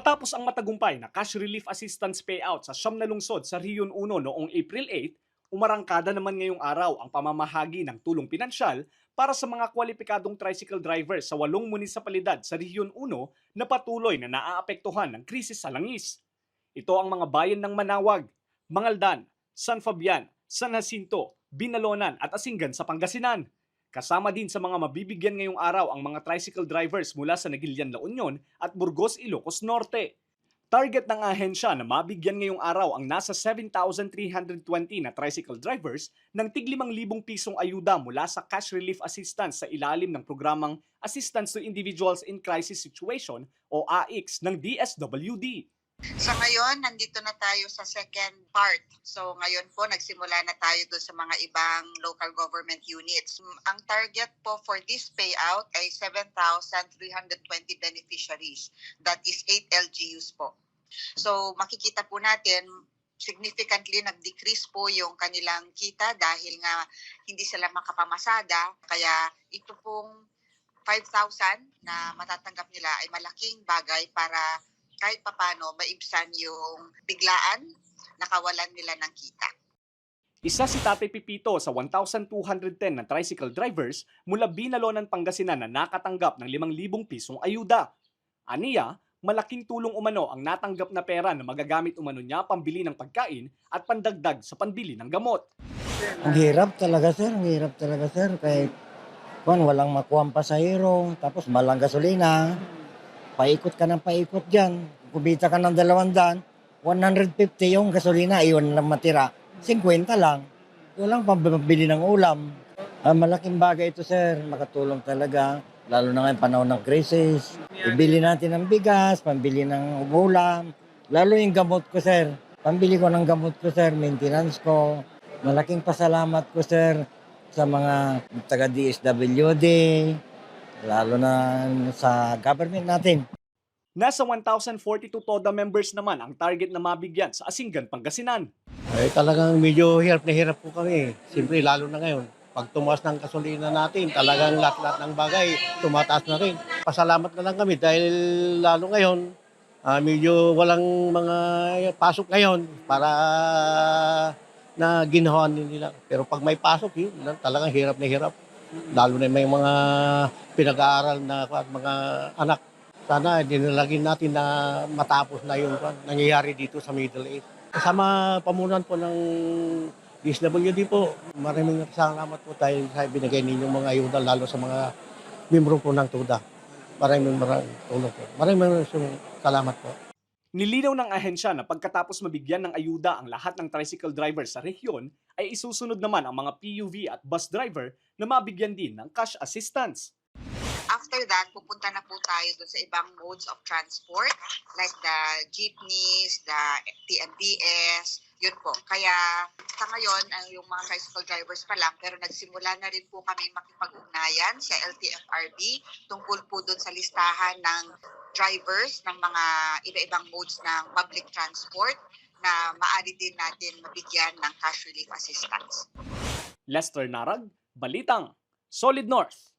Matapos ang matagumpay na cash relief assistance payout sa siyam na lungsod sa Region 1 noong April 8, umarangkada naman ngayong araw ang pamamahagi ng tulong pinansyal para sa mga kwalipikadong tricycle driver sa 8 munisipalidad sa Region 1 na patuloy na naaapektuhan ng krisis sa langis. Ito ang mga bayan ng Manawag, Mangaldan, San Fabian, San Jacinto, Binalonan at Asingan sa Pangasinan. Kasama din sa mga mabibigyan ngayong araw ang mga tricycle drivers mula sa Naguilian, La Union at Burgos, Ilocos Norte. Target ng ahensya na mabigyan ngayong araw ang nasa 7,320 na tricycle drivers ng tig 5,000 pisong ayuda mula sa Cash Relief Assistance sa ilalim ng programang Assistance to Individuals in Crisis Situation o AICS ng DSWD. Sa ngayon, nandito na tayo sa second part. So ngayon po, nagsimula na tayo doon sa mga ibang local government units. Ang target po for this payout ay 7,320 beneficiaries. That is 8 LGUs po. So makikita po natin, significantly nag-decrease po yung kanilang kita dahil nga hindi sila makapamasada. Kaya ito pong 5,000 na matatanggap nila ay malaking bagay para kahit papano maibsan yung biglaan na kawalan nila ng kita. Isa si Tatay Pipito sa 1,210 na tricycle drivers mula Binalonan, Pangasinan na nakatanggap ng 5,000 pisong ayuda. Aniya, malaking tulong umano ang natanggap na pera na magagamit umano niya pambili ng pagkain at pandagdag sa panbili ng gamot. Ang hirap talaga sir, kahit walang makuha ang pasahero, tapos malang gasolina. Paikot ka ng paikot dyan. Kumita ka ng 200, 150 yung gasolina, iyon lang matira. 50 lang. Walang pambili ng ulam. Malaking bagay ito, sir. Makatulong talaga. Lalo na ngayon panahon ng krisis. Ibili natin ng bigas, pambili ng ulam. Lalo yung gamot ko, sir. Pambili ko ng gamot ko, sir. Maintenance ko. Malaking pasalamat ko, sir, sa mga taga-DSWD. Lalo na sa government natin. Nasa 1,042 TODA members naman ang target na mabigyan sa Asingan, Pangasinan. Ay talagang medyo hirap na hirap po kami. Siyempre lalo na ngayon. Pag tumaas ng gasolina natin, talagang lahat-lahat ng bagay tumataas na rin. Pasalamat na lang kami dahil lalo ngayon, medyo walang mga pasok ngayon para na ginawa nila. Pero pag may pasok, yun, talagang hirap na hirap. Lalo na may mga pinag-aaral na mga anak. Sana dinalagin natin na matapos na yung nangyayari dito sa Middle East. Kasama pamunan po ng DSWD po, maraming salamat po dahil sa binigay ninyong mga ayuda lalo sa mga membro po ng TUDA. Maraming tulong po. Maraming salamat po. Nilinaw ng ahensya na pagkatapos mabigyan ng ayuda ang lahat ng tricycle driver sa rehiyon, ay isusunod naman ang mga PUV at bus driver na mabigyan din ng cash assistance. After that, pupunta na po tayo doon sa ibang modes of transport like the jeepneys, the TNDS, yun po. Kaya sa ngayon, yung mga tricycle drivers pa lang, pero nagsimula na rin po kami makipag-ugnayan sa LTFRB tungkol po doon sa listahan ng drivers ng mga iba-ibang modes ng public transport na maaari din natin mabigyan ng cash relief assistance. Lester Narag, Balitang, Solid North.